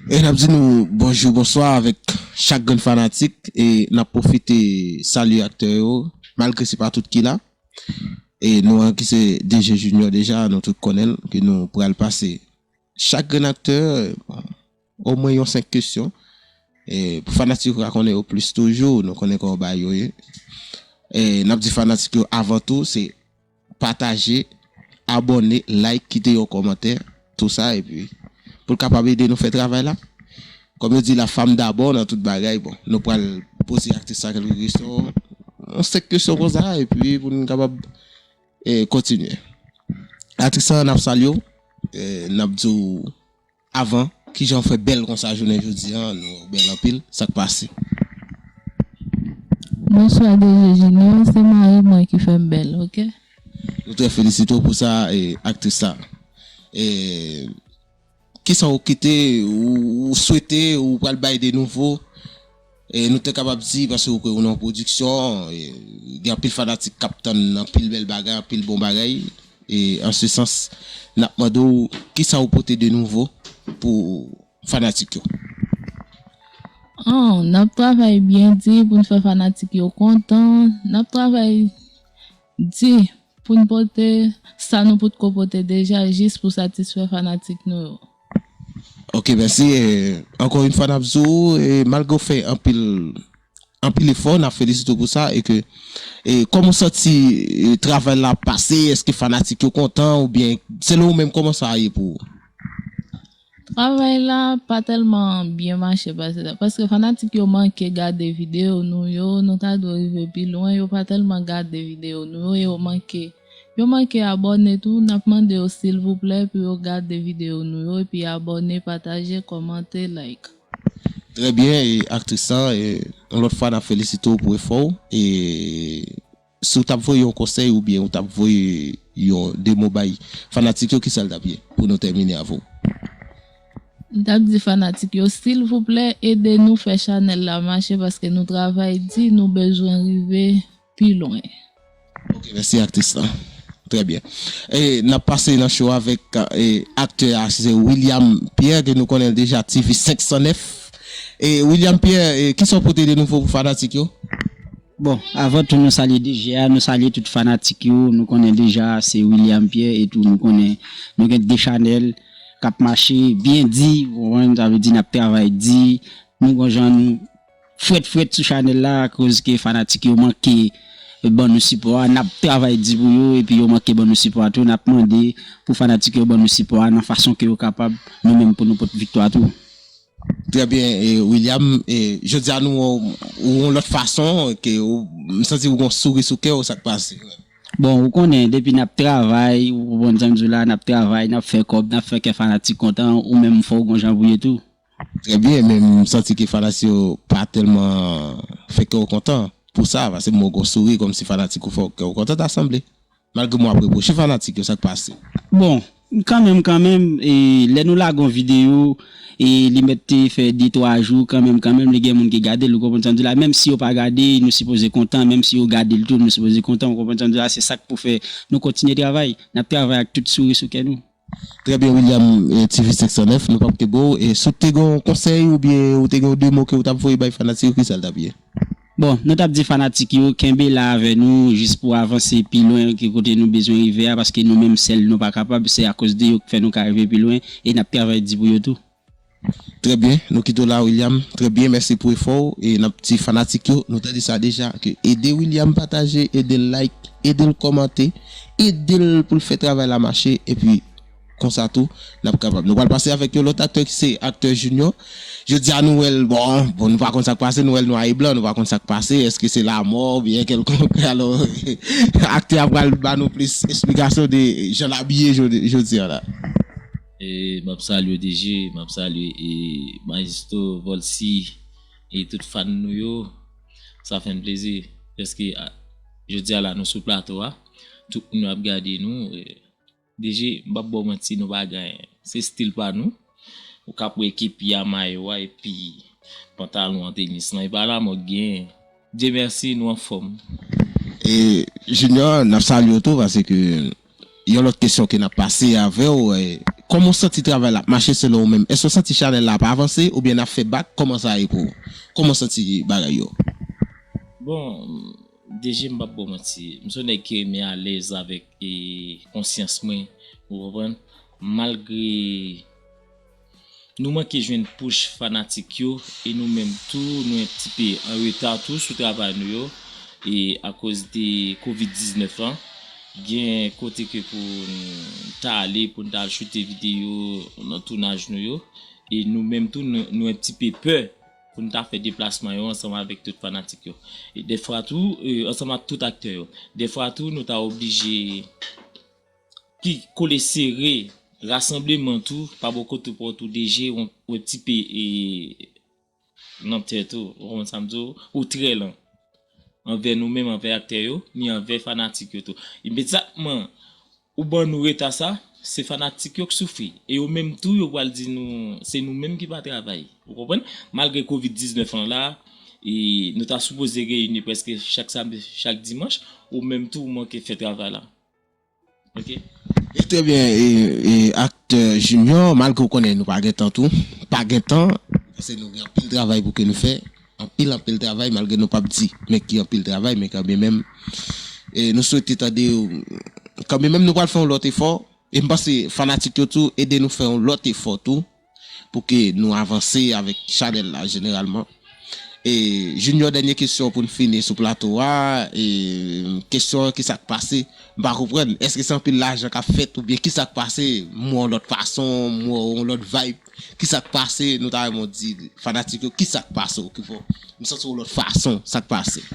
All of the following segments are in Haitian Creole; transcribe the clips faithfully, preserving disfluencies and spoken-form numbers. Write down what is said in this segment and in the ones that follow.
E n ap di nou bonjou, bonswa avèk chak grenn fanatik. E n ap pwofite salye aktè yo, malgre se pa tout ki la. E nou an ki se D J Junior deja, nou tout konnen l, ke nou pral pase chak grenn aktè, omwen yon senk kesyon. E pou fanatik yo ka konnen yo plis toujou, nou konnen kòman bagay yo ye. E n ap di fanatik yo avan tou, se pataje, abòne, like, kite yon kòmantè, tou sa, epi pou l kapab ede nou fè travay la. Kòm yo di, la femme d'abord nan tout bagay, bon, nou pral poze aktris sa kèlke kesyon, yon senk kesyon konsa, epi pou nou kapab, e, kontinye. Aktris sa, n ap salye w, e, n ap di w avan, kijan w fè bèl konsa jounen jodi a, nou bèl anpil, sa k pase? Bonswa D J Junior, se mari mwen ki fè m bèl, oke? Nou trè felisite w pou sa, e, aktris sa. E, kisa w kite, ou, ou swete, ou pral bay de nouvo? E, nou te kapab di, paske ou kwè ou nan pwodiksyon, e, gen anpil fanatik k ap tann anpil bèl bagay, anpil bon bagay. E, an se sans, n ap mande w, kisa w pote de nouvo pou fanatik yo? Oh, n ap travay byen di pou n fè fanatik yo kontan. N ap travay di pou n pote sa nou potko pote deja, jis pou satisfè fanatik nou yo. Ok, mèsi. E, ankò yon fwa, n ap di w, e, malgre w fè anpil, anpil efò, n ap felisite w pou sa, e ke, e, kòman w santi, e, travay la pase? Èske fanatik yo kontan, oubyen selon ou menm, kòman sa ye pou ou? Travay la pa tèlman byen mache, paske, paske fanatik yo manke gade videyo nou yo, nou ta dwe rive pi lwen, yo pa tèlman gade videyo nou yo, e yo manke, yo manke abòne tou, n ap mande yo silvouplè pou yo gade videyo nou yo, epi abòne, pataje, kòmante, like. Trè byen, e, aktris sa, e, yon lòt fwa n ap felisite w pou efò w, e, si w t ap voye yon konsèy oubyen ou t ap voye yon de mo bay fanatik yo, kisa l t ap ye pou nou tèmine avè w? M t ap di fanatik yo, silvouplè, ede nou fè chanèl la mache, paske nou travay di, nou bezwen rive pi lwen. Ok, mèsi aktris la. Trè byen. E n ap pase nan show avèk, e, aktè a, se William Pierre, ke nou konnen l deja, T V senk san nèf. E William Pierre, e, kisa w pote de nouvo pou fanatik yo? Bon, avan tou, nou salye D J a, nou salye tout fanatik yo. Nou konnen deja se William Pierre, e tou nou konnen nou gen de chanèl k ap mache byen di, ou konprann, sa vle di n ap travay di. Nou gon jan nou frèt frèt sou chanèl la, akoz ke fanatik yo manke ban nou sipò a. N ap travay di pou yo, epi yo manke ban nou sipò a tou. N ap mande pou fanatik yo ban nou sipò a nan fason ke yo kapab, nou menm pou nou pot viktwa tou. Trè byen, e, William, e, jodi a nou wè w yon lòt fason, ke ou, m santi ou gon souri sou kè w, sa k pase? Bon, ou konnen, depi n ap travay, ou konprann sa m di w la, n ap travay, n ap fè kòb, n ap fè kè fanatik kontan, ou menm fò w gon jan pou ye tou. Trè byen, men m santi ke fanatik yo pa tèlman fè kè w kontan pou sa, paske m wè w gon souri kòmsi fanatik ou fè kè w kontan, ta sanble. Malgre m ap repwoche fanatik yo, sa k pase? Bon, kanmenm, kanmenm, e, lè nou lage yon videyo, e li mèt te fè de twa jou, kanmenm, kanmenm, li gen moun ki gade l, ou konprann sa m di la. Menm si yo pa gade, nou sipoze kontan, menm si yo gade l tou, nou sipoze kontan, ou konprann sa m di la. Se sa k pou fè nou kontinye travay. N ap travay ak tout souri sou kè nou. Trè byen, William, e, T V senk san nèf, nou p ap kenbe w. E si w te gen yon konsèy oubyen ou te gen yon de mo ke ou t ap voye bay fanatik yo, kisa l t ap ye? Bon, nou t ap di fanatik yo, kenbe la avè nou, jis pou avanse pi lwen ke kote nou bezwen rive a, paske nou menm sèl nou pa kapab, se akoz de yo k fè nou ka rive pi lwen, e n ap travay di pou yo tou. Trè byen, nou kite w la, William. Trè byen, mèsi pou efò w. E n ap di fanatik yo, nou tande sa deja, ke ede William pataje, ede l like, ede l kòmante, ede l pou l fè travay la mache, epi konsa tou, n ap kapab. Nou pral pase avèk yon lòt aktè ki se aktè Junior. Jodi a nou wè l, bon, bon, nou pa konn sa k pase, nou wè l nwa e blan, nou pa konn sa k pase, èske se lanmò oubyen kèlkonk, alò, aktè a pral ba nou plis esplikasyon de jan l abiye jodi, jodi a la. E m ap salye D J, m ap salye e Maestro Volcy e tout fan nou yo. Sa fè n plezi. Paske a, jodi a la nou sou plato a. Tout moun yo ap gade nou. E, D J, m p ap ba w manti, nou pa gen anyen. Se stil pa nou. Ou ka ap wè ekipi a, mayo a, epi pantalon an, tenis lan. E pa lanmò k genyen. Dye mèsi, nou anfòm. E Junior, n ap salye w tou, paske yon lòt kesyon ke n ap pase avè w, e, Kòman w santi travay la ap mache selon ou menm? Èske w santi chanèl la ap avanse oubyen n ap fè bak? Kòman sa ye pou ou? Kòman w santi bagay yo? Bon, D J, m p ap ba w manti. M se yon nèg ki renmen alèz avèk, e, konsyans mwen, ou konprann? Malgre nou manke jwenn push fanatik yo, e nou menm tou, nou yon ti pe an reta tou sou travay nou yo, e akoz de kovid diznèf lan, gen kote ke pou n ta ale, pou n ta al choute videyo nan tounaj nou yo, e nou menm tou, nou, nou yon ti pe pè pou n ta fè deplasman yo ansanm avèk tout fanatik yo. E dèfwa tou, e, ansanm ak tout aktè yo. Dèfwa tou, nou ta oblije ki kole sere, rasanbleman tou, pa bò kote w tou D J, ou, ou ti pe, e, nan tèt ou, ou konprann sa m di w, ou trè lan. Anvè nou menm, anvè aktè yo, ni anvè fanatik yo tou. Imedyatman, ou ban nou reta sa, se fanatik yo k soufri. E yo menm tou, yo pral di nou, se nou menm ki pa travay. Ou konprann? Malgre kovid diznèf lan la, e nou ta sipoze reyini prèske chak samdi, chak dimanch, ou menm tou, ou manke fè travay la. Ok. E trè byen, e, e, aktè Junior, malgre w konnen nou pa gen tan tou, pa gen tan, paske nou gen anpil travay pou ke nou fè, anpil, anpil travay, malgre nou p ap di, men ki anpil travay, men kanmenm, e nou swete tande, kanmenm nou pral fè yon lòt efò, e m panse fanatik yo tou, ede nou fè yon lòt efò tou, pou ke nou avanse avèk chanèl la jeneralman. E Junior, dènye kesyon pou n fini sou plato a. E kesyon an, kisa k pase? M pa konprann. Èske se anpil lajan k ap fèt oubyen kisa k pase? M wè yon lòt fason, m wè yon lòt vibe. Kisa k pase? Nou ta renmen w di fanatik yo kisa k pase w ki fè w, m santi w yon lòt fason, sa k pase?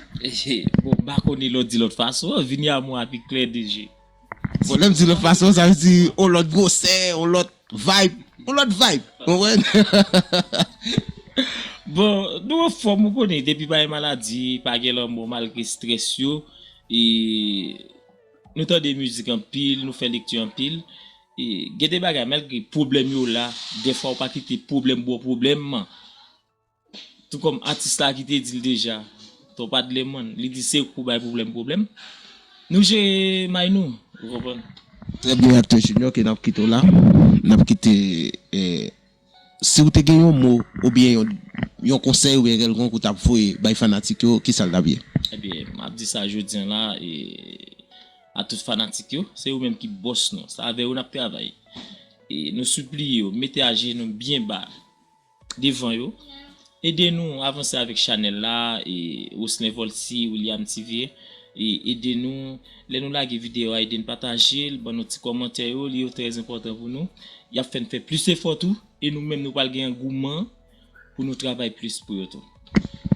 Bon, m pa konnen lè w di lòt fason an, vini a mwen pi klè D J. Bon, lè m di lòt fason, sa vle di yon lòt gwosè, yon lòt vibe, yon lòt vibe. Ou konprann? Bon, nou anfòm, ou konnen, depi pa gen maladi, pa gen lanmò, malgre strès yo, e nou tande mizik anpil, nou fè lekti anpil. E gen de bagay, malgre pwoblèm yo la, dèfwa ou pa kite pwoblèm ba w pwoblèm. Tou kòm atis la ki te di l deja, Ton Padleman, li di se ou k pou bay pwoblèm, pwoblèm. Nou jere may nou, ou konprann? Trè byen, aktè Junior, ke n ap kite w la. N ap kite, eh, si w te gen yon mo, oubyen yon, yon konsèy, oubyen kèlkonk ou t ap voye bay fanatik yo, kisa l t ap ye? Ebyen, m ap di sa jodi an la, e, a tout fanatik yo, se yo menm ki bòs nou. Se avè yo n ap travay. E nou sipliye yo, mete ajenou byen ba devan yo. Ede nou avanse avèk chanèl la, e Roslin Volcy, William T V, e ede nou, lè nou lage videyo a, ede n pataje l, ban nou ti kòmantè yo, li yo trè enpòtan pou nou. Y ap fè n fè plis efò tou, e nou menm nou pral gen angouman pou nou travay plis pou yo tou.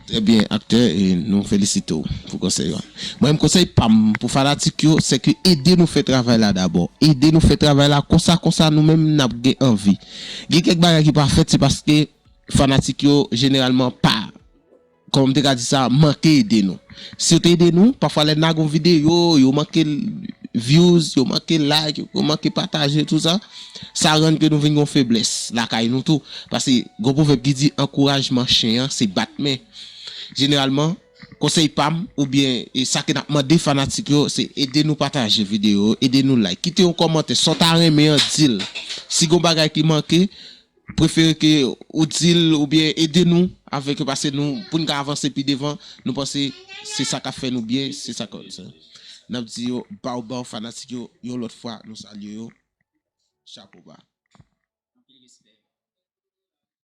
Trè byen, aktè, e nou felisite w pou konsèy yo. Mwen menm, konsèy pa m pou fanatik yo, se ke ede nou fè travay la dabò. Ede nou fè travay la konsa, konsa nou menm n ap gen anvi. Gen kèk bagay ki pa fèt, se paske fanatik yo jeneralman pa, kòman m te ka di sa, manke ede nou. Si yo te ede nou, pafwa lè n lage yon videyo, yo manke views, yo manke like, yo manke pataje, tou sa, sa rann ke nou vin gen yon feblès lakay nou tou. Paske gen yon pwovèb ki di, ankourajman chen an, se bat men. Jeneralman, konsèy pa m, oubyen, e sa ke n ap mande fanatik yo, se ede nou pataje videyo, ede nou like. Kite yon kòmantè, sa w ta renmen an, di l. Si gen yon bagay ki manke, prefere ke ou di l oubyen ede nou avèk yo, paske nou, pou n ka avanse pi devan, nou panse se sa k ap fè nou byen, se sa k ap, n ap di yo, bawbaw fanatik yo, yon lòt fwa, nou salye yo. Chapo ba.